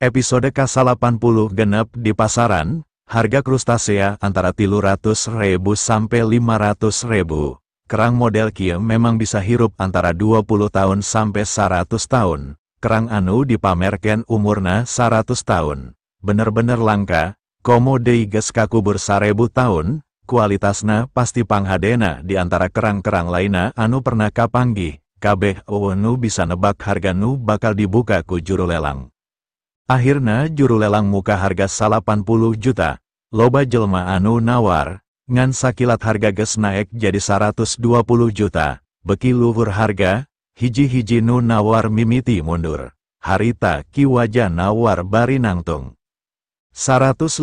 Episode ka-86 di pasaran, harga krustasea antara 300.000 sampai 500.000. Kerang model kieu memang bisa hirup antara 20 tahun sampai 100 tahun. Kerang anu dipamerken umurna 100 tahun. Bener-bener langka, komo deui geus kakubur 1000 tahun, kualitasna pasti panghadena di antara kerang-kerang lainna anu pernah kapanggih. Kabeh euweuh nu bisa nebak harga nu bakal dibuka ku juru lelang. Akhirna juru lelang muka harga 80 juta, loba jelma anu nawar, ngan sakilat harga geus naek jadi 120 juta, beki luhur harga, hiji-hiji nu nawar mimiti mundur, harita Ki Waja nawar bari nangtung. 150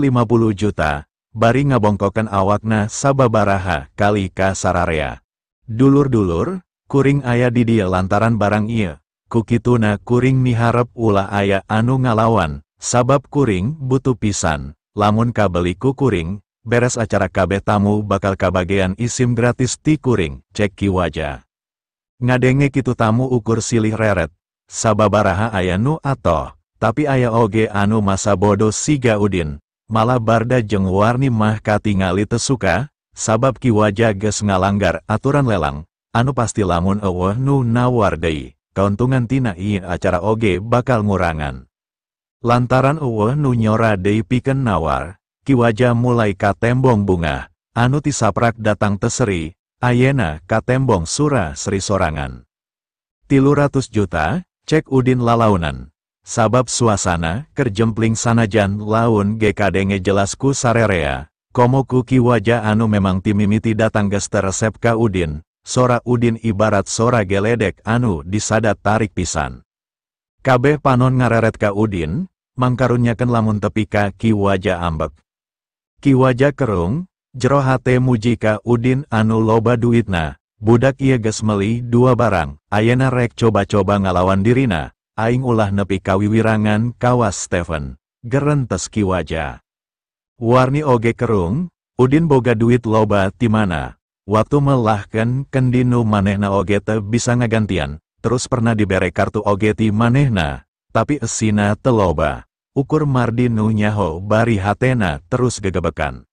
juta, bari ngabongkokan awakna sababaraha kali ka sararea. Dulur-dulur, kuring aya di dieu lantaran barang ieu. Kukituna kuring miharep ulah aya anu ngalawan, sabab kuring butuh pisan, lamun kabeli ku kuring, beres acara kabeh tamu bakal kabagean isim gratis ti kuring, cek Ki Waja. Ngadenge kitu tamu ukur silih reret, sababaraha aya nu atoh, tapi aya oge anu masa bodoh siga Udin, malah Barda jeung Warni mah katingali teu suka, sabab Ki Waja geus ngalanggar aturan lelang, anu pasti lamun euweuh nu nawar deui. Kauntungan tina ieu acara oge bakal ngurangan. Lantaran euweuh nu nyora deui pikeun nawar, Ki Waja mulai katembong bunga, anu ti saprak datang teu seri, ayena katembong sura seri sorangan. 300 juta, cek Udin lalaunan. Sabab suasana kerjempling sanajan laun ge kadenge jelas ku sarerea, komo ku Ki Waja anu memang timimiti datang geus teu resep ka Udin. Sora Udin ibarat sora geledek anu disadat tarik pisan. Kabeh panon ngareret ka Udin, mangkarunyakeun lamun tepi ka Ki Waja ambek. Ki Waja kerung, jero hate muji ka Udin anu loba duitna, budak ieu geus meuli 2 barang, ayeuna rek coba-coba ngalawan dirina, aing ulah nepi ka wiwirangan kawas Stephen, gerentes Ki Waja. Warni oge kerung, Udin boga duit loba ti mana? Waktu melahkan kendinu manehna oge teu bisa ngagantian, terus pernah dibere kartu oge ti manehna, tapi esina teu loba. Ukur Mardi nu nyaho bari hatena terus gegebekan.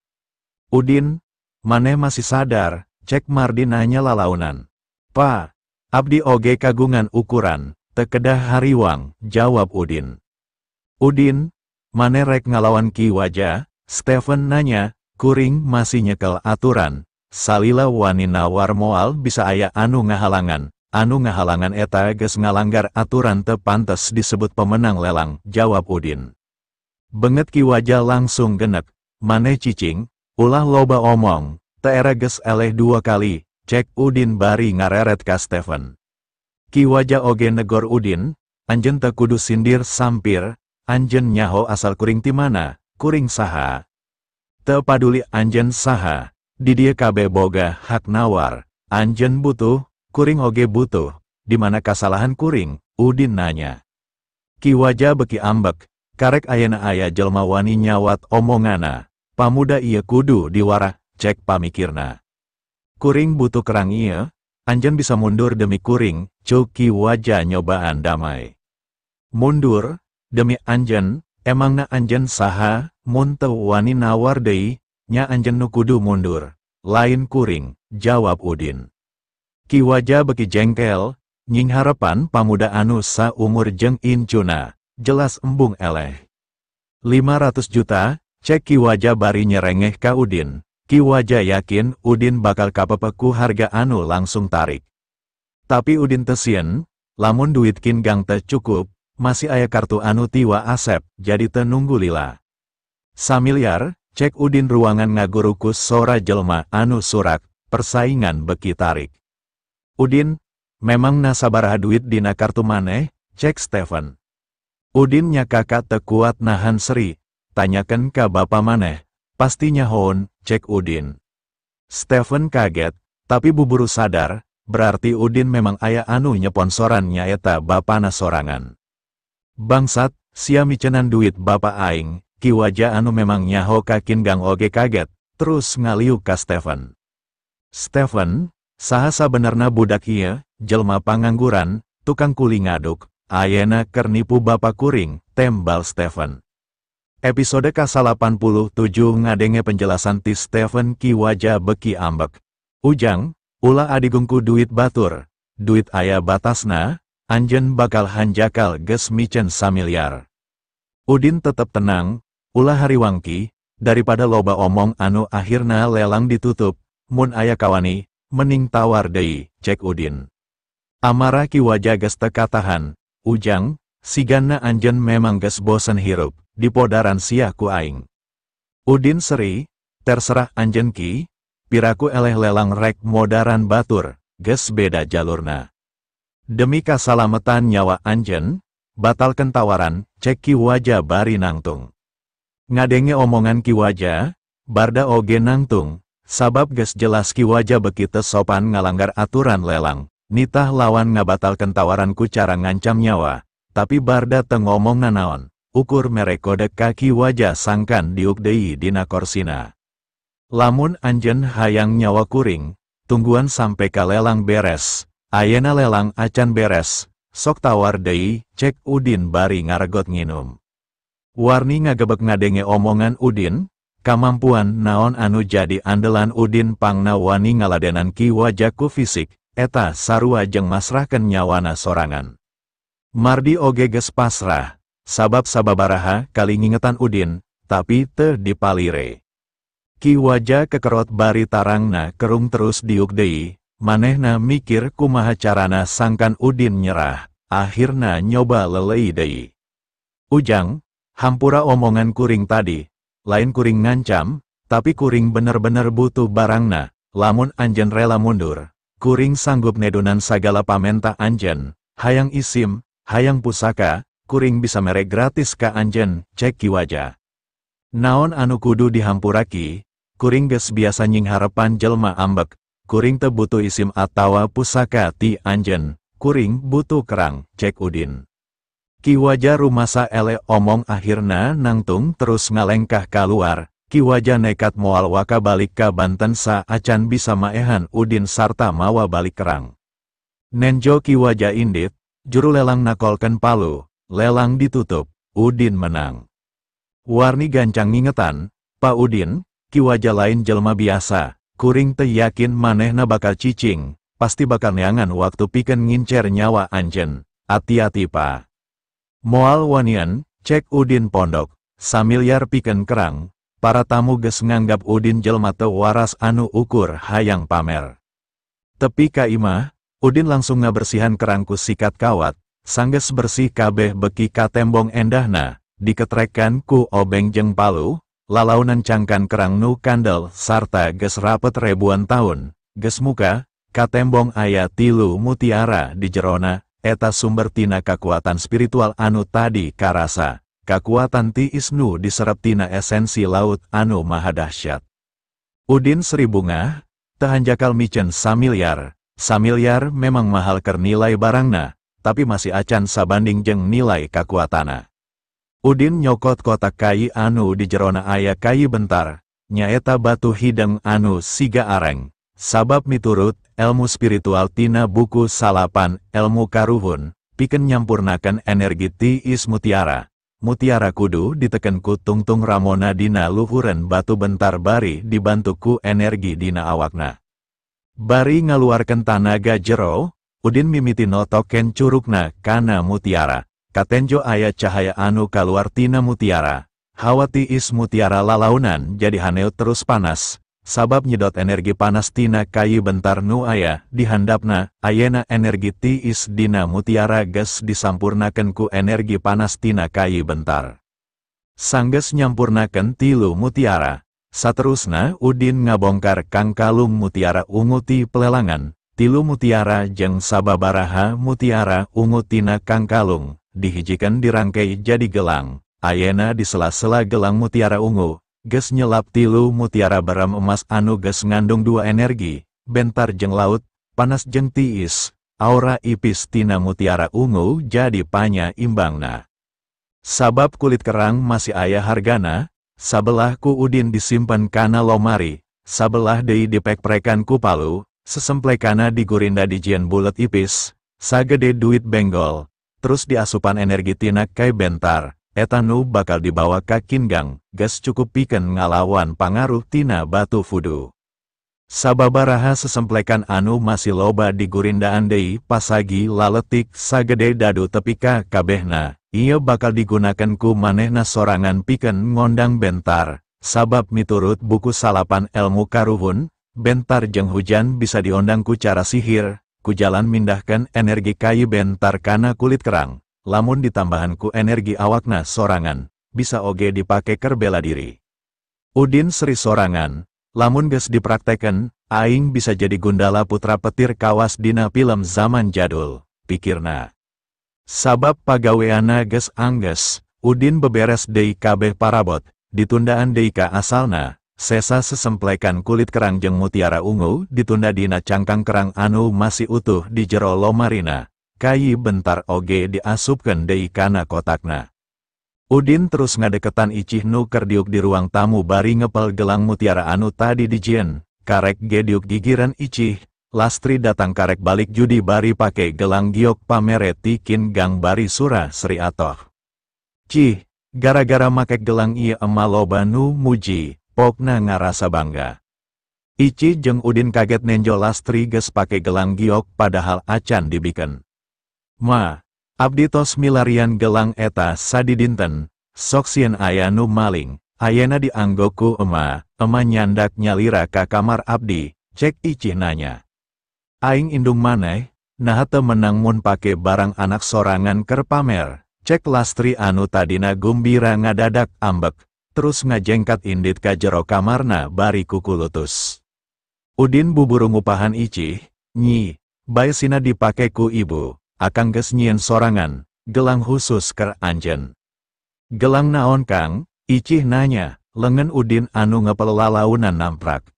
Udin, maneh masih sadar, cek Mardi nanya lalaunan. Pa, abdi oge kagungan ukuran, teu kedah hariwang, jawab Udin. Udin, maneh rek ngalawan Ki Waja? Stephen nanya, kuring masih nyekel aturan. Salila wani nawar moal bisa aya anu ngahalangan eta geus ngalanggar aturan teu pantes disebut pemenang lelang, jawab Udin. Benget Ki Waja langsung genek, maneh cicing, ulah loba omong, teu era geus eleh 2 kali, cek Udin bari ngareret ka Stephen. Ki Waja oge negor Udin, anjeun teu kudu sindir sampir, anjeun nyaho asal kuring ti mana, kuring saha. Teu paduli anjeun saha. Di dieu kabeh boga hak nawar, anjeun butuh, kuring oge butuh, di mana kasalahan kuring, Udin nanya. Ki Waja beki ambek, karek ayana aya jelma wani nyawat omongana, pamuda ieu kudu diwarah, cek pamikirna. Kuring butuh kerang ieu, anjeun bisa mundur demi kuring, cuk Ki Waja nyobaan damai. Mundur, demi anjeun, emangna anjeun saha, mun teu wani nawar deui, nya anjeun nu kudu mundur, lain kuring, jawab Udin. Ki Waja beki jengkel, nying harapan pamuda anu saumur jeung incuna, jelas embung eleh. 500 juta, cek Ki Waja bari nyerengeh ka Udin. Ki Waja yakin Udin bakal kapepeku harga anu langsung tarik. Tapi Udin teu sieun, lamun duit kin gang teu cukup, masih aya kartu anu tiwa Asep, jadi teu nunggu lila. Samiliar, cek Udin ruangan ngagurukus sora jelma anu surak, persaingan beki tarik. Udin, memang nasabaraha duit dina kartu maneh, cek Stephen. Udin nya kakak teu kuat nahan seri, tanyakan ka bapa maneh, pastinya hoon, cek Udin. Stephen kaget, tapi buburu sadar, berarti Udin memang aya anu nyeponsoran nyaeta bapana sorangan. Bangsat, sia micenan duit bapa aing. Ki Waja anu memang nyaho ka Kin Gang oge kaget, terus ngaliuk ka Stephen. Stephen, saha sabenerna budak ieu, jelma pangangguran, tukang kuli ngaduk, Ayena keur nipu bapa kuring, tembal Stephen. Episode ka-87 ngadenge penjelasan ti Stephen Ki Waja beki ambek. Ujang, ulah adigung ku duit batur, duit aya batasna, anjen bakal hanjakal geus micen samiliar. Udin tetep tenang, ulah hariwang Ki, daripada loba omong anu akhirna lelang ditutup, mun aya kawani, mening tawar deui, cek Udin. Amarah Ki Waja geus teu katahan, Ujang, sigana anjen memang geus bosen hirup, dipodaran sia ku aing. Udin seri, terserah anjen Ki, piraku eleh lelang rek modaran batur, geus beda jalurna. Demi kasalametan nyawa anjen, batalkan tawaran, cek Ki Waja bari nangtung. Ngadenge omongan Ki Waja, Barda oge nangtung, sabab geus jelas Ki Waja beki teu sopan ngalanggar aturan lelang, nitah lawan ngabatalkan tawaran ku cara ngancam nyawa, tapi Barda teu ngomong nanaon. Ukur mere kode ka Ki Waja sangkan diuk deui dina korsina. Lamun anjen hayang nyawa kuring, tungguan sampai ka lelang beres, ayena lelang acan beres, sok tawar deui, cek Udin bari ngaregot nginum. Warni ngagebek ngadenge omongan Udin, kamampuan naon anu jadi andelan Udin pangna wani ngaladenan Ki Waja ku fisik, eta sarua jeung masrahkeun nyawana sorangan. Mardi oge geus pasrah. Sabab sababaraha kali ngingetan Udin, tapi teu dipalire. Ki Waja kekerot bari tarangna kerung terus diuk deui, manehna mikir kumaha carana sangkan Udin nyerah, akhirna nyoba lelei deui. Ujang, hampura omongan kuring tadi, lain kuring ngancam, tapi kuring bener-bener butuh barangna, lamun anjen rela mundur, kuring sanggup nedunan sagala pamenta anjen, hayang isim, hayang pusaka, kuring bisa mere gratis ka anjen, cek Ki Waja. Naon anu kudu dihampuraki, kuring geus biasa nyingharepan jelma ambek, kuring teu butuh isim atawa pusaka ti anjen, kuring butuh kerang, cek Udin. Ki Waja rumasa ele omong akhirna nangtung terus ngalengkah kaluar, Ki Waja nekat moal waka balik ka Banten sa acan bisa maehan Udin sarta mawa balik kerang. Nenjo Ki Waja indit, juru lelang nakolkeun palu. Lelang ditutup, Udin menang. Warni gancang ngingetan, Pak Udin, Ki Waja lain jelma biasa, kuring teu yakin manehna bakal cicing, pasti bakal neangan waktu pikeun ngincer nyawa anjen, ati-ati pa. Moal wanian, cek Udin pondok, samiliar pikeun kerang, para tamu geus nganggap Udin jelma teu waras anu ukur hayang pamer. Tepi ka imah, Udin langsung ngabersihan kerang ku sikat kawat. Sanggeus bersih kabeh beki katembong endahna, diketrekan ku obeng jeung palu, lalaunan cangkan kerang nu kandel sarta geus rapet ribuan tahun, geus muka, katembong aya 3 mutiara di jerona, eta sumber tina kakuatan spiritual anu tadi karasa, kakuatan ti isnu diserap tina esensi laut anu maha dahsyat. Udin seri bungah, teu hanjakal micen samiliar, samiliar memang mahal keur nilai barangna, tapi masih acan sabanding jeung nilai kakuatana. Udin nyokot kotak kai anu di jerona aya kai bentar, nyaeta batu hideng anu siga areng, sabab miturut ilmu spiritual tina buku salapan ilmu karuhun, pikeun nyampurnakeun energi tiis mutiara. Mutiara kudu diteken ku tungtung ramona dina luhureun batu bentar bari dibantu ku energi dina awakna. Bari ngaluarkeun tanaga jero, Udin mimiti notoken curugna kana mutiara, katenjo aya cahaya anu kaluar tina mutiara, hawa tiis mutiara lalaunan jadi haneu terus panas, sabab nyedot energi panas tina kai bentar nu aya dihandapna, ayena energi tiis dina mutiara geus disampurnakeun ku energi panas tina kai bentar. Sanggeus nyampurnakeun 3 mutiara, saterusna Udin ngabongkar kangkalung mutiara ungu ti pelelangan. 3 mutiara jeung sababaraha mutiara ungu tina kangkalung, dihijikan dirangkai jadi gelang, ayena di sela-sela gelang mutiara ungu, geus nyelap 3 mutiara beram emas anu geus ngandung 2 energi, bentar jeung laut, panas jeung tiis, aura ipis tina mutiara ungu jadi panya imbangna. Sabab kulit kerang masih aya hargana, sabelah ku Udin disimpan kana lomari, sabelah deui dipek-prekan ku palu, sesemplekana digurinda dijieun bulet ipis, sagede duit benggol, terus diasupan energi tina kai bentar, eta nu bakal dibawa ka Qin Gang, geus cukup pikeun ngalawan pangaruh tina batu fudu. Sababaraha sesemplekan anu masih loba digurindaan deui pasagi laletik sagede dadu tepi ka kabehna, ieu bakal digunakan ku manehna sorangan pikeun ngondang bentar, sabab miturut buku salapan elmu karuhun, bentar jeung hujan bisa diondang ku cara sihir, ku jalan mindahkan energi kayu bentar kana kulit kerang, lamun ditambahan ku energi awakna sorangan, bisa oge dipake keur bela diri. Udin seri sorangan, lamun geus dipraktekan, aing bisa jadi Gundala putra petir kawas dina film zaman jadul, pikirna. Sabab pagaweana geus angges, Udin beberes deui kabeh parabot, ditundaan deui ka asalna, sesa sesemplekan kulit kerang jeung mutiara ungu ditunda dina cangkang kerang anu masih utuh di jero lomarina, kayi bentar oge diasupkeun deui kana kotakna. Udin terus ngadeketan Icih nu keur diuk di ruang tamu bari ngepel gelang mutiara anu tadi dijieun, karek ge diuk gigiran Icih, Lastri datang karek balik judi bari pake gelang giok pamere ti Qin Gang bari sura seri atoh. Cih, gara-gara make gelang ieu ema loba nu muji, pokna ngarasa bangga. Icih jeung Udin kaget nenjo Lastri geus pake gelang giok padahal acan dibikeun. Ma, abdi tos milarian gelang eta sadidinten, sok sieun aya nu maling, ayana dianggo ku ema, ema nyandak nyalira ka kamar abdi, cek Icih nanya. Aing indung maneh, naha teu menang mun pake barang anak sorangan keur pamer, cek Lastri anu tadina gumbira ngadadak ambek, terus ngajengkat indit ka jero kamarna bari kukulutus. Udin buburu ngupahan Icih, nyi, bae sina dipake ku ibu. Akang geus nyieun sorangan, gelang khusus keur anjeun. Gelang naon Kang? Icih nanya, lengan Udin anu ngepel lalaunan namprak.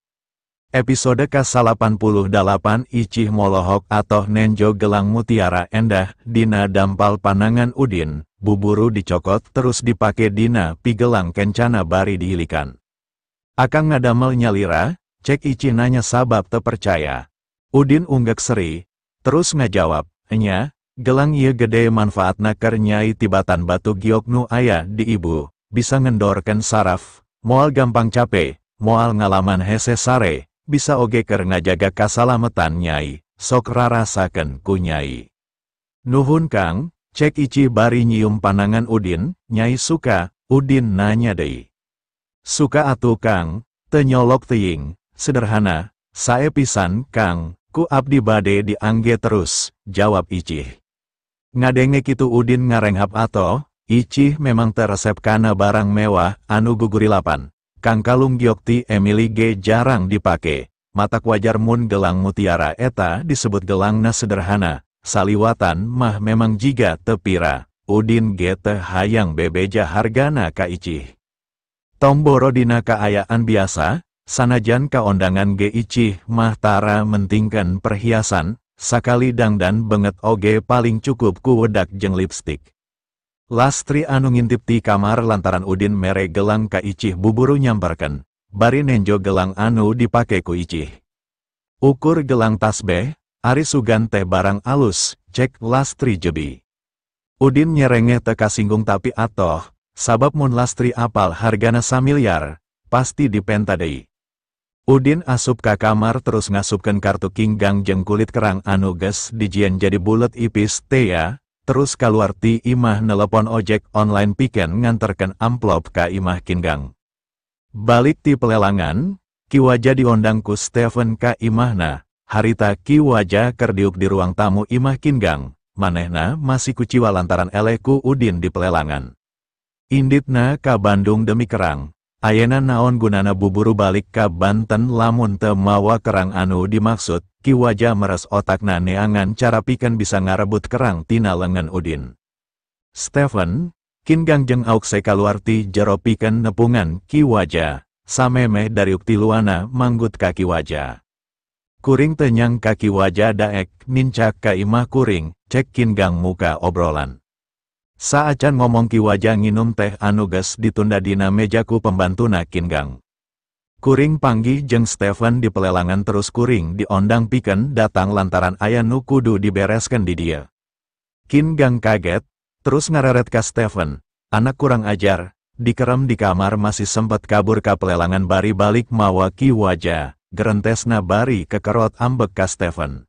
Episode ke-88 Icih molohok atoh nenjo gelang mutiara endah dina dampal panangan Udin, buburu dicokot terus dipake dina pigelang kencana bari dihilikan. Akang ngadamel nyalira, cek Icih nanya sabab tepercaya. Udin unggek seri, terus ngajawab, enya, gelang ieu gede manfaatna keur nyai tibatan batu giok nu aya di ibu, bisa ngendorkeun saraf, moal gampang cape, moal ngalaman hese sare, bisa oge keur ngajaga kasalametan nyai, sok rarasakeun ku nyai. Nuhun Kang, cek Icih bari nyium panangan Udin, nyai suka, Udin nanya deui. Suka atuh Kang, teu nyolok teuing, sederhana, sae pisan Kang. Ku abdi bade diangge terus, jawab Icih. Ngadenge kitu Udin ngarenghap atoh, Icih memang teresep kana barang mewah anu gugurilapan. Kang kalung giok ti Emily ge jarang dipake, matak wajar mun gelang mutiara eta disebut gelangna sederhana, saliwatan mah memang jiga tepira, Udin ge teu hayang bebeja hargana ka Icih. Tomboro dina kaayaan biasa, sanajan kaondangan ge Icih mah tara mentingkan perhiasan, sakali dangdan banget oge paling cukup ku wedak jeung lipstik. Lastri anu ngintip ti kamar lantaran Udin mere gelang ka Icih buburu nyamperkeun, bari nenjo gelang anu dipake ku Icih. Ukur gelang tasbeh, ari sugan teh barang alus, cek Lastri jebi. Udin nyerengeh teu kasinggung tapi atoh, sabab mun Lastri apal hargana samiliar, pasti dipenta deui. Udin asup ka kamar terus ngasupkeun kartu Qin Gang jeung kulit kerang anu geus dijieun jadi bulet ipis tea, terus kaluar ti imah nelepon ojek online pikeun nganterkeun amplop ka imah Qin Gang. Balik ti pelelangan, Ki Waja diondang ku Stephen ka imahna, harita Ki Waja keur diuk di ruang tamu imah Qin Gang, manehna masih kuciwa lantaran eleh ku Udin di pelelangan. Inditna ka Bandung demi kerang. Ayena naon gunana buburu balik ka Banten lamun teu mawa kerang anu dimaksud, Ki Waja meres otakna neangan cara pikeun bisa ngarebut kerang tina lengan Udin. Stephen, Qin Gang jeung Aukse kaluar ti jero pikeun nepungan Ki Waja, samemeh dariuk tiluana manggut ka Ki Waja. Kuring teu nyangka Ki Waja daek nincak ka imah kuring, cek Qin Gang muka obrolan. Saacan ngomong Ki Waja nginum teh anu geus ditunda dina mejaku pembantuna Qin Gang. Kuring panggih jeung Stephen di pelelangan terus kuring diondang pikeun datang lantaran aya nu kudu dibereskeun di dieu. Qin Gang kaget, terus ngareret ka Stephen, Anak kurang ajar, dikerem di kamar masih sempat kabur ka pelelangan bari balik mawa Ki Waja, gerentesna bari kekerot ambek ka Stephen.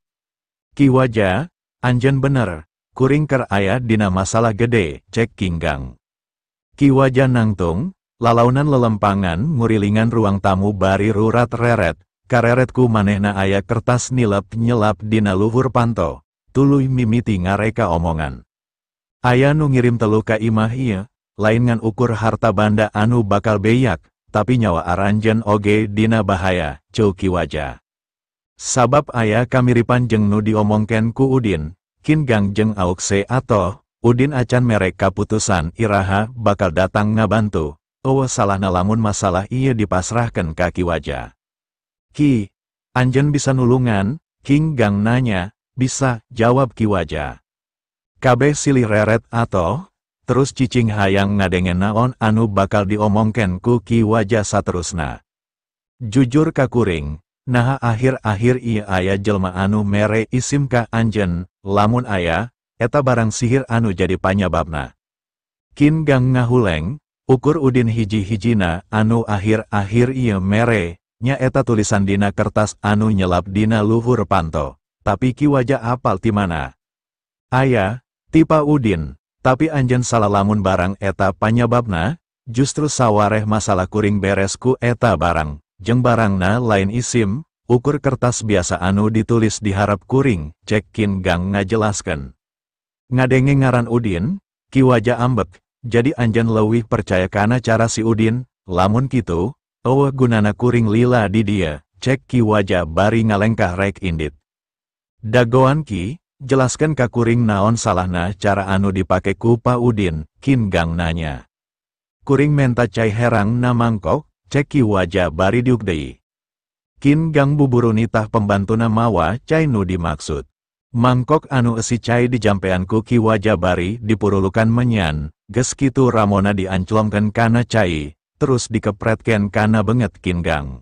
Ki Waja, anjen bener, kuring ker aya dina masalah gede, cek King Gang. Ki Waja nangtung, lalaunan lelempangan ngurilingan ruang tamu bari rurat reret, kareretku manehna aya kertas nilep nyelap dina luhur panto, tuluy mimiti ngareka omongan. Aya nu ngirim telu ka imah ieu, lain ngan ukur harta banda anu bakal beyak, tapi nyawa aranjen oge dina bahaya, ceu Ki Waja. Sabab aya kamiripan jeung nu diomongken ku Udin, Kin Gang jeung Aukse atoh, Udin acan merek kaputusan iraha bakal datang ngabantu. Eueuh salahna lamun masalah ieu dipasrahkeun ka Ki Waja. Ki, anjen bisa nulungan? King Gang nanya. Bisa, jawab Ki Waja. Kabeh silih reret atoh, terus cicing hayang ngadengen naon anu bakal diomongken ku Ki Waja saterusna. Jujur ka kuring, naha akhir-akhir ieu aya jelma anu mere isim ka anjen, lamun aya, eta barang sihir anu jadi panyababna. Kin Gang ngahuleng, ukur Udin hiji-hijina anu akhir-akhir ieu mere, nya eta tulisan dina kertas anu nyelap dina luhur panto, tapi Ki Waja apal ti mana? Aya, tipa Udin, tapi anjen salah lamun barang eta panyababna, justru sawareh masalah kuring beres ku eta barang, jeung barangna lain isim, ukur kertas biasa anu ditulis diharap kuring, cek Kin Gang ngajelaskeun. Ngadenge ngaran Udin, Ki Waja ambek, jadi anjen leuwih percaya kana cara si Udin, lamun kitu, eueuh gunana kuring lila di dia, cek Ki Waja bari ngalengkah rek indit. Dagoan Ki, jelaskan ka kuring naon salahna cara anu dipake ku Pa Udin, Kin Gang nanya. Kuring menta cai herang na mangkok, cek Ki Waja bari diuk deui. Kin Gang buburu nitah pembantuna mawa cai nu dimaksud. Mangkok anu esi cai dijampean ku Ki Waja bari dipurulukan menyan, geus kitu ramona dianclongkeun kana cai, terus dikepretkeun kana benget Kin Gang.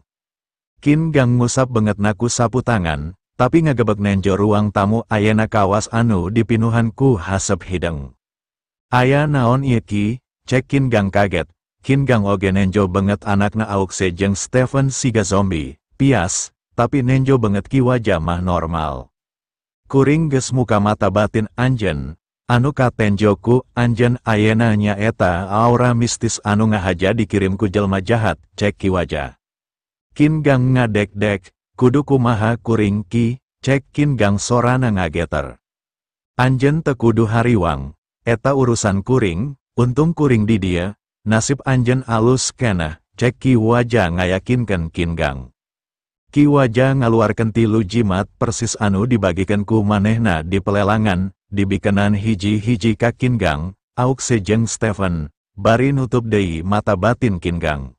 Kin Gang ngusap bengetna ku sapu tangan, tapi ngagebek nenjo ruang tamu ayana kawas anu dipinuhan ku hasep hideng. Aya naon ieu Ki, cek Kin Gang kaget. Kin Gang oge nenjo benget anakna Aukse jeung Stephen siga zombie, pias, tapi nenjo benget Ki Waja mah normal. Kuring geus muka mata batin anjen, anu katenjo ku anjen ayena nyaeta aura mistis anu ngahaja dikirim ku jelma jahat, cek Ki Waja. Kin Gang ngadek-dek, kudu kumaha kuring Ki, cek Kin Gang sorana ngageter. Anjen teu kudu hariwang, eta urusan kuring, untung kuring di dia, nasib anjen alus keneh, cek Ki Waja ngayakinkeun Kin Gang. Ki Waja ngaluarkeun 3 jimat persis anu dibagikan ku manehna di pelelangan, dibikenan hiji-hiji ka Kin Gang, Aukse jeung Stephen, bari nutup deui mata batin Kin Gang.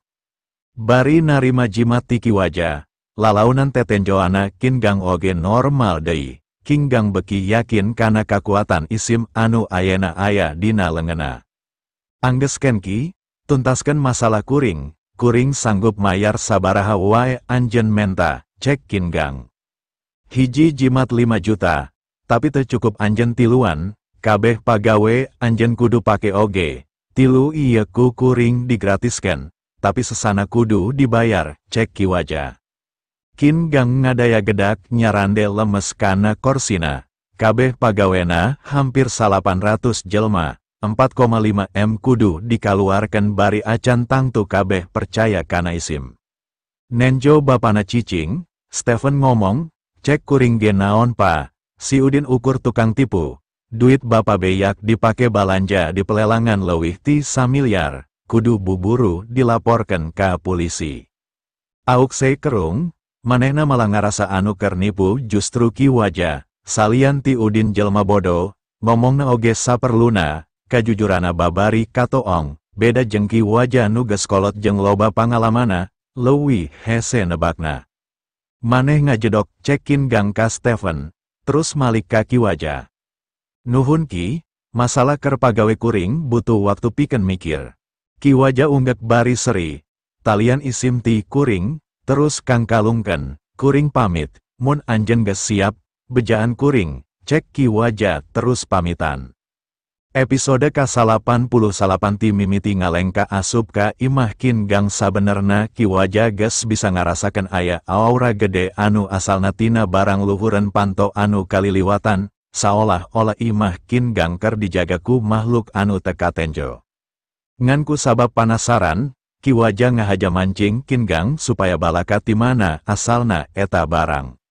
Bari narima jimat ti Ki Waja, lalaunan tetenjoana Kin Gang oge normal deui. Kin Gang beki yakin kana kakuatan isim anu ayana aya dina leungeunna. Anggeskeun Ki, tuntaskeun masalah kuring, kuring sanggup mayar sabaraha wae anjen menta, cek Kin Gang. Hiji jimat 5 juta, tapi teu cukup anjen tiluan, kabeh pagawe anjen kudu pake oge, tilu ieu ku kuring digratiskeun, tapi sesana kudu dibayar, cek Ki Waja. Kin Gang ngadaya gedak nyarande lemes kana korsina, kabeh pagawena hampir 800 jelma. 4,5 M kudu dikaluarkeun bari acan tangtu kabeh percaya kana isim. Nenjo bapana cicing, Stephen ngomong, cek kuring ge naon pa, si Udin ukur tukang tipu, duit bapa beyak dipake balanja di pelelangan leuwih ti samiliar, kudu buburu dilaporkeun ka polisi. Aukse kerung, manehna malah ngarasa anu keur nipu justru Ki Waja, salian ti Udin jelma bodoh, ngomongna oge saperluna, kajujurana babari katoong, beda jeung Ki Waja nu geus kolot jeung loba pangalamana, leuwih hese nebakna. Maneh ngajedok cek Kin Gang ka Stephen, terus malik ka Ki Waja. Nuhun Ki, masalah keur pagawe kuring butuh waktu pikeun mikir. Ki Waja unggek bari seri, talian isim ti kuring, terus kangkalungkeun, kuring pamit, mun anjeun geus siap, bejaan kuring, cek Ki Waja terus pamitan. Episode ka-89 ti mimiti ngalengka asup ka imah Qin Gang sabenerna Ki Waja geus bisa ngarasakeun aya aura gede anu asalna tina barang luhureun panto anu kaliliwatan, saolah-olah imah Qin Gang keur dijaga ku makhluk anu teu katenjo. Ngan ku sabab panasaran, Ki Waja ngahaja mancing Qin Gang supaya balaka ti mana asalna eta barang.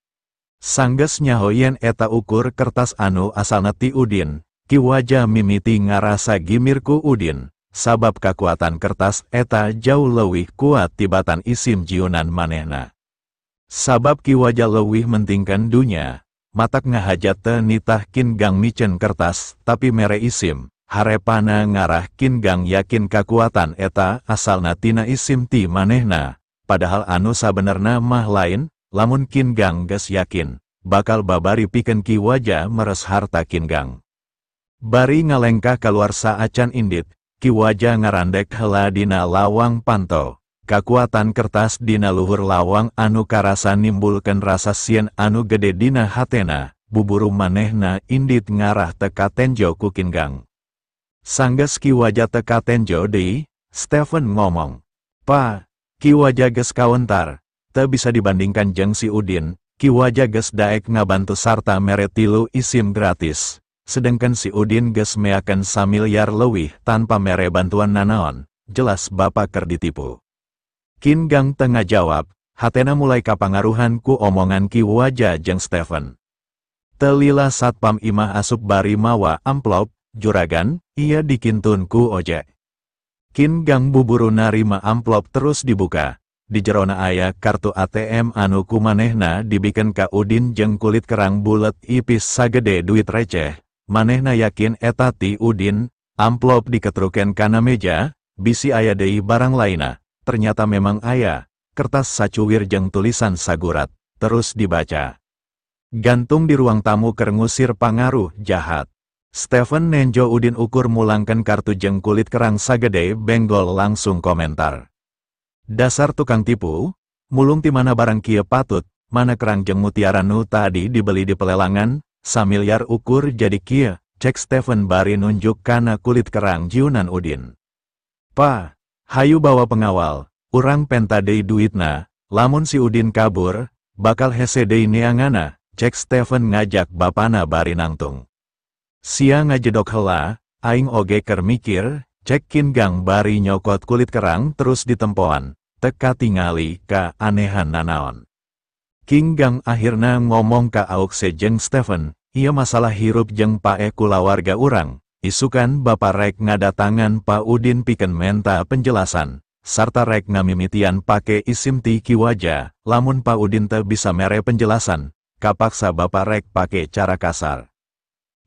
Sanggeus nyaho yen eta ukur kertas anu asalna ti Udin, Ki Waja mimiti ngarasa gimir ku Udin, sabab kakuatan kertas eta jauh leuwih kuat tibatan isim jiunan manehna. Sabab Ki Waja leuwih mentingkeun dunya, matak ngahaja teu nitah Qin Gang miceun kertas tapi mere isim, harepana ngarah Qin Gang yakin kakuatan eta asalna tina isim ti manehna, padahal anu sabenerna mah lain, lamun Qin Gang geus yakin, bakal babari pikeun Ki Waja meres harta Qin Gang. Bari ngalengkah kaluar saacan indit, Ki Waja ngarandek heula dina lawang panto. Kakuatan kertas dina luhur lawang anu karasa nimbulkeun rasa sieun anu gede dina hatena, buburu manehna indit ngarah teu katenjo ku Qin Gang. Sanggeus Ki Waja teu katenjo deui, Stephen ngomong, "Pa, Ki Waja geus kawentar, teu bisa dibandingkan jeung si Udin, Ki Waja geus daek ngabantu sarta mere 3 isim gratis. Sedangkan si Udin geus meakeun samiliar leuwih tanpa mere bantuan nanaon, jelas bapak keur ditipu." Qin Gang teu ngajawab, hatena mulai kapangaruhan ku omongan Ki Waja jeung Stephen. Teu lila satpam imah asup bari mawa amplop, "Juragan, iya dikintun ku ojek." Qin Gang buburu narima amplop terus dibuka. Di jerona aya kartu ATM anu kumanehna dibikeun ka Udin jeung kulit kerang bulet ipis sagede duit receh. Manehna yakin eta ti Udin, amplop diketruken kana meja, bisi aya deui barang lainna, ternyata memang aya, kertas sacuwir jeung tulisan sagurat, terus dibaca. Gantung di ruang tamu keur ngusir pangaruh jahat. Stephen nenjo Udin ukur mulangkeun kartu jeung kulit kerang sagede benggol langsung komentar. "Dasar tukang tipu, mulung ti mana barang kieu patut, mana kerang jeung mutiara nu tadi dibeli di pelelangan, samiliar ukur jadi kieu," cek Stephen bari nunjuk kana kulit kerang jiunan Udin. "Pa, hayu bawa pengawal, urang penta deui duitna, lamun si Udin kabur, bakal hese deui neangana," cek Stephen ngajak bapana bari nangtung. "Sia ngajedok heula, aing oge keur mikir," cek Qin Gang bari nyokot kulit kerang terus ditempoan, teu katingali ka anehan nanaon. Qin Gang akhirna ngomong ka Aukse jeung Stephen, "Ieu masalah hirup jeung paeh kulawarga urang, isukan bapa rek ngadatangan Pa Udin pikeun menta penjelasan, sarta rek ngamimitian pake isim ti Ki Waja, lamun Pa Udin teu bisa mere penjelasan, kapaksa bapa rek pake cara kasar.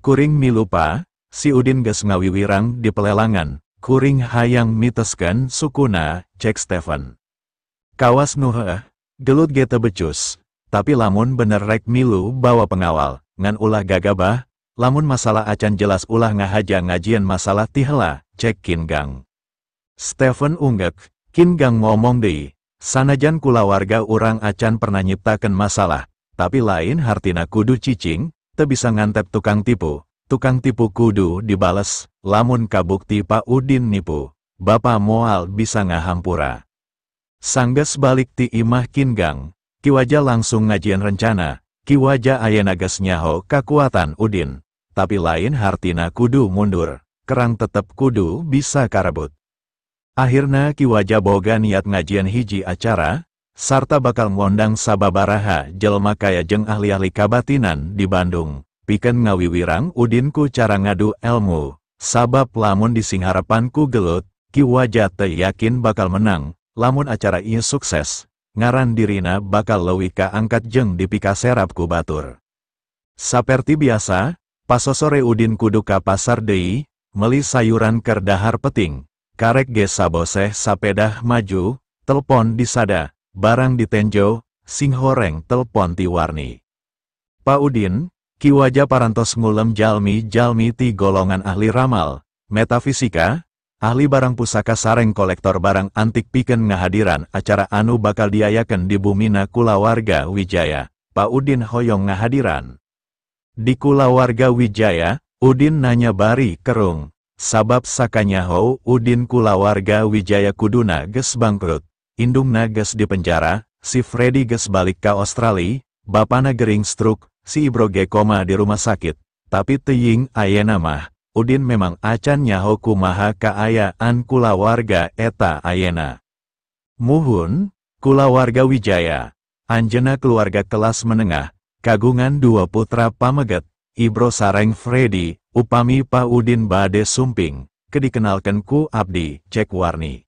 Kuring milupa, si Udin geus ngawiwirang di pelelangan, kuring hayang miteskeun sukuna," cek Stephen. "Kawas nu heuh, gelut ge teu becus. Tapi lamun bener rek milu bawa pengawal, ngan ulah gagabah, lamun masalah acan jelas ulah ngahaja ngajian masalah ti heula," cek Qin Gang. Stephen unggek, Qin Gang ngomong deui, "Sanajan kulawarga urang acan pernah nyiptakeun masalah, tapi lain hartina kudu cicing, teu bisa ngantep tukang tipu kudu dibales, lamun kabukti Pa Udin nipu, bapa moal bisa ngahampura." Sanggeus balik ti imah Qin Gang, Ki Waja langsung ngajian rencana. Ki Waja ayeuna geus nyaho kakuatan Udin, tapi lain hartina kudu mundur, kerang tetep kudu bisa karebut. Akhirna Ki Waja boga niat ngajian hiji acara, sarta bakal ngondang sababaraha jelma kaya jeung ahli-ahli kabatinan di Bandung, pikeun ngawiwirang Udin ku cara ngadu elmu, sabab lamun disingharapan ku gelut, Ki Waja teu yakin bakal menang, lamun acara ieu sukses, ngaran dirina bakal leuwih kaangkat jeung dipikaserap ku batur. Saperti biasa, pasosore Udin kudu ka pasar deui, meli sayuran keur dahar peting, karek ge saboseh sapedah maju, telpon disada, barang ditenjo, sing horeng telpon ti warni. "Pa Udin, Ki Waja parantos ngulem jalmi-jalmi ti golongan ahli ramal, metafisika, ahli barang pusaka sareng kolektor barang antik pikeun ngahadiran acara anu bakal diayakeun di bumina kulawarga Wijaya. Pa Udin hoyong ngahadiran." Di kulawarga Wijaya, Udin nanya bari kerung, sabab sakanyaho Udin kulawarga Wijaya kuduna geus bangkrut, indungna geus di penjara, si Freddy geus balik ka Australia, bapana gering stroke, si Ibro ge koma di rumah sakit, tapi teuing ayeuna mah, Udin memang acan nyaho kumaha kaayaan kulawarga eta ayeuna. Muhun, kulawarga Wijaya, anjeunna keluarga kelas menengah, kagungan dua putra pameget, Ibro sareng Freddy, upami Pa Udin bade sumping, kedikenalkeun ku abdi, cek Warni.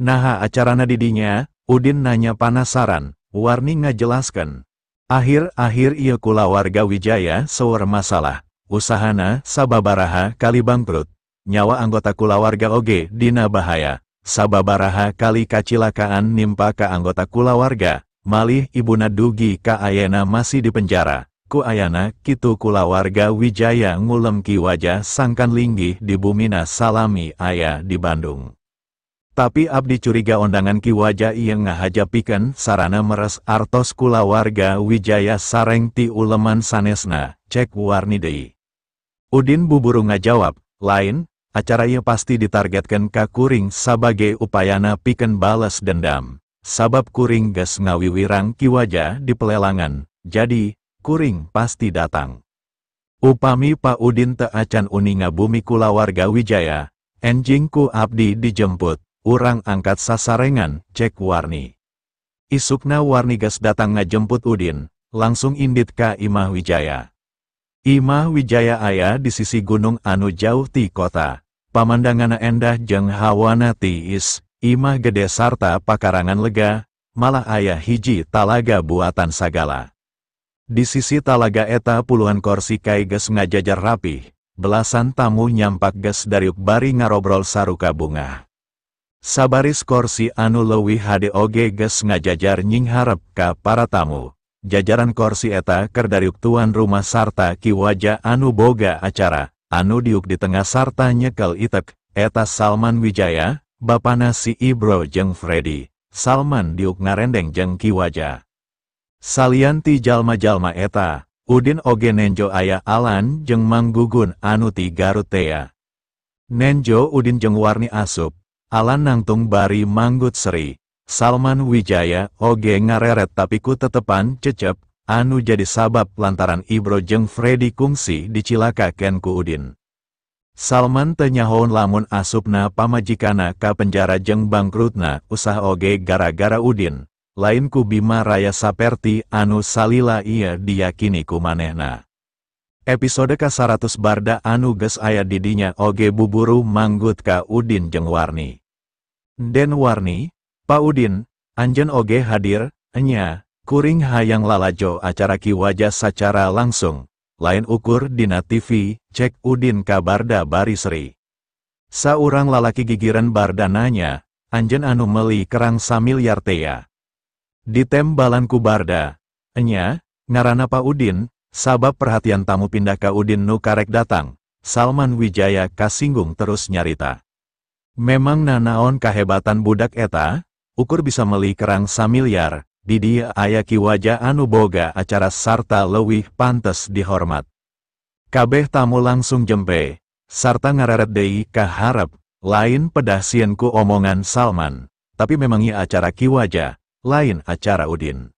Naha acarana didinya, Udin nanya panasaran, Warni ngajelaskeun. Akhir-akhir ieu kulawarga Wijaya seueur masalah, usahana sababaraha kali bangkrut, nyawa anggota kulawarga oge dina bahaya, sababaraha kali kacilakaan nimpa ka anggota kulawarga, malih ibuna dugi ka ayana masih di penjara, ku ayana kitu kulawarga Wijaya ngulem Ki Waja sangkan linggih di bumina salami aya di Bandung. Tapi abdi curiga ondangan Ki Waja ieu ngahaja pikeun sarana meres artos kulawarga Wijaya sareng ti uleman sanesna, cek Warni deui. Udin buburu ngajawab, lain, acara ieu pasti ditargetkeun ka kuring sabage upayana pikeun bales dendam. Sabab kuring geus ngawiwirang Ki Waja di pelelangan, jadi, kuring pasti datang. Upami Pa Udin teu acan uninga bumi kulawarga Wijaya, enjing ku abdi dijemput, urang angkat sasarengan, cek Warni. Isukna Warni geus datang ngajemput Udin, langsung indit ka Imah Wijaya. Imah Wijaya aya di sisi gunung anu jauh ti kota, pamandanganna endah jeung hawana tiis, imah gede sarta pakarangan lega, malah aya hiji talaga buatan sagala. Di sisi talaga eta puluhan korsi kai geus ngajajar rapih, belasan tamu nyampak geus dariuk bari ngarobrol saruka bungah. Sabaris korsi anu leuwih hade oge geus ngajajar nyingharep ka para tamu. Jajaran korsi eta keur dariuk tuan rumah sarta Ki Waja anu boga acara, anu diuk di tengah sarta nyekel itek, eta Salman Wijaya, bapana si Ibro jeung Freddy. Salman diuk ngarendeng jeung Ki Waja. Salian ti jalma-jalma eta, Udin oge nenjo aya Alan jeung Mang Gugun anu ti Garut tea. Nenjo Udin jeung Warni asup, Alan nangtung bari manggut seri. Salman Wijaya oge ngareret tapi ku tetepan cecep, anu jadi sabab lantaran Ibro jeung Freddy kungsi dicilakakeun ku Udin. Salman teu nyahoun lamun asupna pamajikana ka penjara jeung bangkrutna usaha oge gara-gara Udin, lain ku Bima Raya saperti anu salila ieu diyakini ku manehna. Episode ka-100 barda anu geus aya di dinya oge buburu manggut ka Udin jeung Warni. Den Warni, Pa Udin, anjeun oge hadir, enya, kuring hayang lalajo acara Ki Waja sacara langsung, lain ukur dina TV, cek Udin ka barda bari seri. Saurang lalaki gigiran barda nanya, anjeun anu meuli kerang samiliar tea. Ditembalan ku barda, enya, ngaranna Pa Udin, sabab perhatian tamu pindah ka Udin nu karek datang, Salman Wijaya kasinggung terus nyarita. Memang nanaon kahebatan budak eta, ukur bisa meli kerang samiliar, di dia aya Ki Waja anu boga acara sarta leuwih pantes dihormat. Kabeh tamu langsung jempe, sarta ngareret deui ka harep, lain pedah sieun ku omongan Salman, tapi memang ieu acara Ki Waja, lain acara Udin.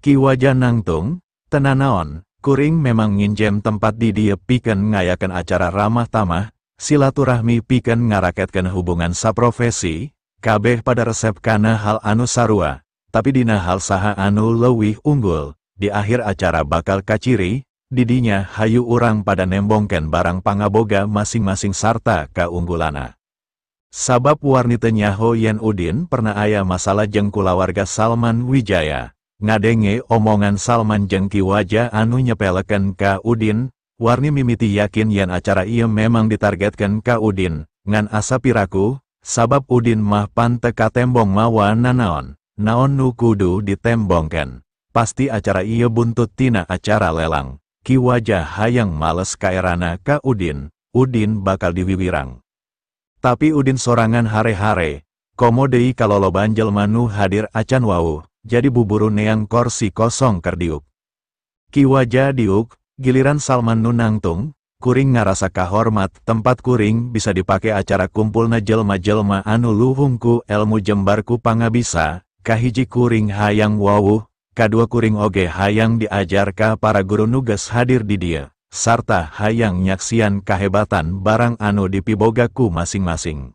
Ki Waja nangtung, tenanaon, kuring memang nginjem tempat di dieu pikeun ngayakeun acara ramah tamah, silaturahmi pikeun ngaraketkeun hubungan saprofesi, kabeh pada resep kana hal anu sarua, tapi dina hal saha anu leuwih unggul, di akhir acara bakal kaciri, didinya hayu urang pada nembongken barang pangaboga masing-masing sarta kaunggulana. Sabab Warni teu nyaho yen Udin pernah aya masalah jeung kulawarga Salman Wijaya, ngadenge omongan Salman jeung Ki Waja anu nyepelekeun ka Udin, Warni mimiti yakin yen acara ieu memang ditargetkeun ka Udin, ngan asa piraku, sabab Udin mah pan teu katembong mawa nanaon, naon nu kudu ditembongkeun. Pasti acara ieu buntut tina acara lelang. Ki Waja hayang males kaerana ka Udin, Udin bakal diwiwirang. Tapi Udin sorangan hare-hare, komo deui kaloloban jelma nu hadir acan wawuh, jadi buburu neang korsi kosong keur diuk. Ki Waja diuk, giliran Salman nu nangtung, Kuring ngarasa kahormat tempat kuring bisa dipake acara kumpulna jelma-jelma anu luhungku elmu jembarku pangabisa, kahiji kuring hayang wawuh, kadua kuring oge hayang diajar ka para guru nuges hadir di dieu, sarta hayang nyaksian kahebatan barang anu dipibogaku masing-masing.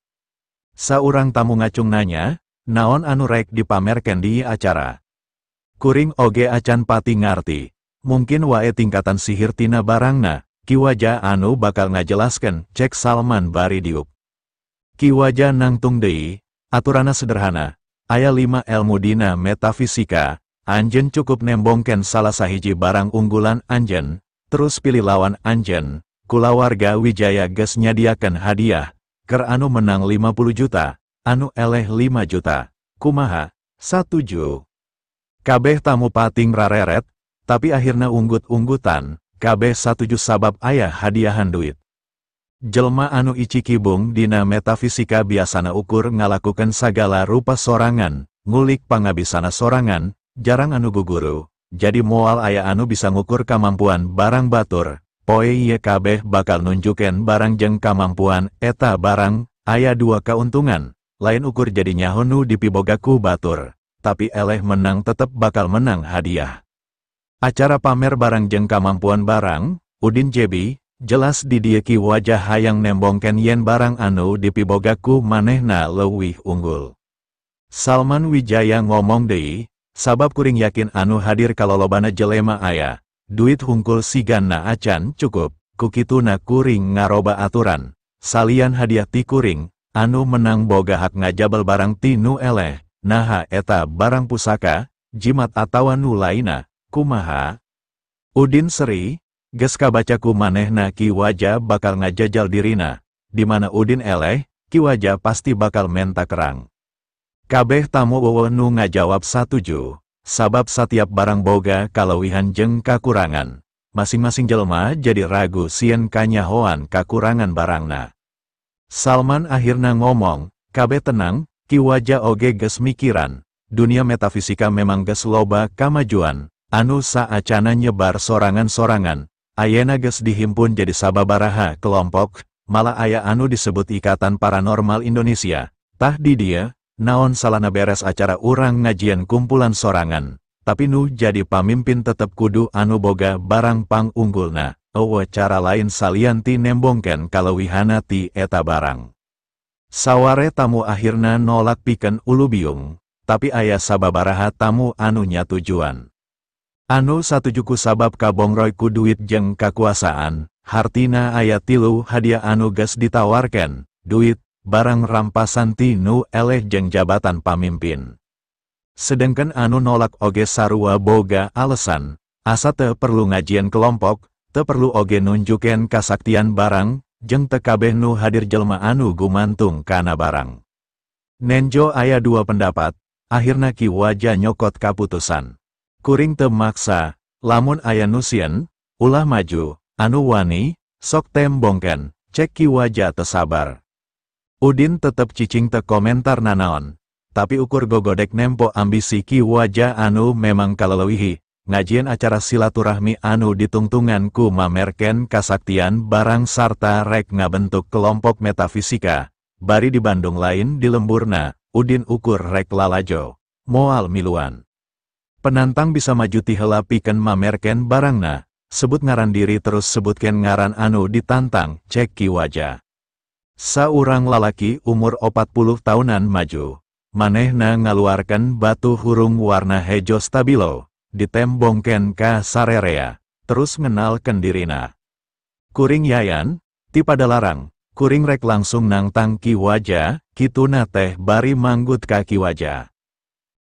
Saurang tamu ngacung nanya, naon anu rek dipamerken di acara. Kuring oge acan pati ngarti, mungkin wae tingkatan sihir tina barangna, Ki Waja anu bakal ngajelaskan, cek Salman bari diuk. Ki Waja nangtung deui, aturana sederhana, aya 5 elmu dina metafisika, anjeun cukup nembongken salah sahiji barang unggulan anjeun, terus pilih lawan anjeun, kulawarga Wijaya geus nyadiakeun hadiah, ker anu menang 50 juta, anu eleh 5 juta, kumaha, satuju. Kabeh tamu pating rareret, tapi akhirna unggut-unggutan, kabeh satuju sabab aya hadiahan duit. Jelma anu icikibung dina metafisika biasana ukur ngalakukan sagala rupa sorangan, ngulik pangabisana sorangan, jarang anu guguru, jadi moal aya anu bisa ngukur kamampuan barang batur, poe ieu kabeh bakal nunjuken barang jeung kamampuan eta barang, aya 2 keuntungan, lain ukur jadi nyaho nu dipibogaku batur, tapi eleh menang tetep bakal menang hadiah. Acara pamer barang jeung kamampuan barang, Udin Jebi, jelas di dieu Ki Waja hayang nembongken yen barang anu dipibogaku manehna leuwih unggul. Salman Wijaya ngomong deui, sabab kuring yakin anu hadir kalolobana jelema aya, duit hungkul siganna acan cukup, kukituna kuring ngaroba aturan, salian hadiah ti kuring, anu menang boga hak ngajabel barang ti nu eleh, naha eta barang pusaka, jimat atawa nu laina. Kumaha? Udin seri, geus kabaca ku manehna Ki Waja bakal ngajajal dirina, di mana Udin eleh, Ki Waja pasti bakal menta kerang. Kabeh tamu eueuh nu ngajawab satuju, sabab satiap barang boga kaleuwihan jeung kakurangan, masing-masing jelema jadi ragu sieun kanyahoan kakurangan barangna. Salman akhirna ngomong, kabeh tenang, Ki Waja oge geus mikiran, dunia metafisika memang geus loba kamajuan, anu saacana nyebar sorangan-sorangan, ayena geus dihimpun jadi sababaraha kelompok, malah aya anu disebut Ikatan Paranormal Indonesia, tah di dia, naon salana beres acara urang ngajian kumpulan sorangan, tapi nu jadi pamimpin tetep kudu anu boga barang pang unggulna, eueuh cara lain salian ti nembongken kaleuwihana ti eta barang. Saware tamu akhirna nolak pikeun ulu biung, tapi aya sababaraha tamu anu nyatujuan. Anu satujuku sabab kabongroy ku duit jeung kakuasaan, hartina aya 3 hadiah anu geus ditawarkan, duit, barang rampasan ti nu eleh jeung jabatan pamimpin. Sedengkeun anu nolak oge sarua boga alasan, asa teu perlu ngajian kelompok, teu perlu oge nunjuken kasaktian barang, jeung teu kabeh nu hadir jelema anu gumantung kana barang. Nenjo aya 2 pendapat, akhirna Ki Waja nyokot kaputusan. Kuring teu maksa, lamun aya nu sieun, ulah maju, anu wani, sok tembongken, cek Ki Waja teu sabar. Udin tetep cicing teu komentar nanaon, tapi ukur gogodek nempo ambisi Ki Waja anu memang kaleuwihi, ngajieun acara silaturahmi anu ditungtungan ku mamerken kasaktian barang sarta rek ngabentuk kelompok metafisika, bari di Bandung lain di lemburna, Udin ukur rek lalajo, moal miluan. Penantang bisa maju ti heula pikeun mamerken barangna, sebut ngaran diri terus sebutken ngaran anu ditantang, cek Ki Waja. Saurang lalaki umur 40 tahunan maju, manehna ngaluarkan batu hurung warna hejo stabilo, ditembongken ka sarerea, terus ngenalkeun dirina. Kuring Yayan, ti Padalarang, kuring rek langsung nangtang Ki Waja, kituna teh bari manggut ka Ki Waja.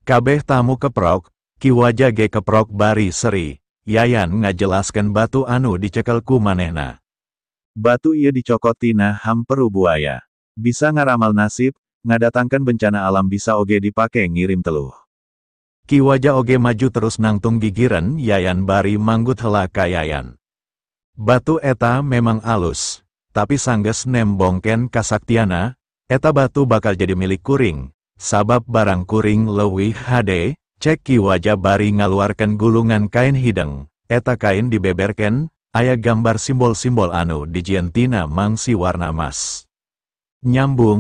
Kabeh tamu keprok, Ki Waja ge keprok bari seri, Yayan ngajelaskan batu anu dicekel ku manehna. Batu ieu dicokot tina hamperu buaya. Bisa ngaramal nasib, ngadatangkan bencana alam bisa oge dipake ngirim teluh. Ki Waja oge maju terus nangtung gigiran Yayan bari manggut hela ka Yayan. Batu eta memang alus, tapi sanggeus nembongken kasaktiana, eta batu bakal jadi milik kuring, sabab barang kuring leuwih hade. Cek Ki Waja bari ngaluarkan gulungan kain hideng, eta kain dibeberken, Aya gambar simbol-simbol anu dijieun tina mangsi warna emas. Nyambung.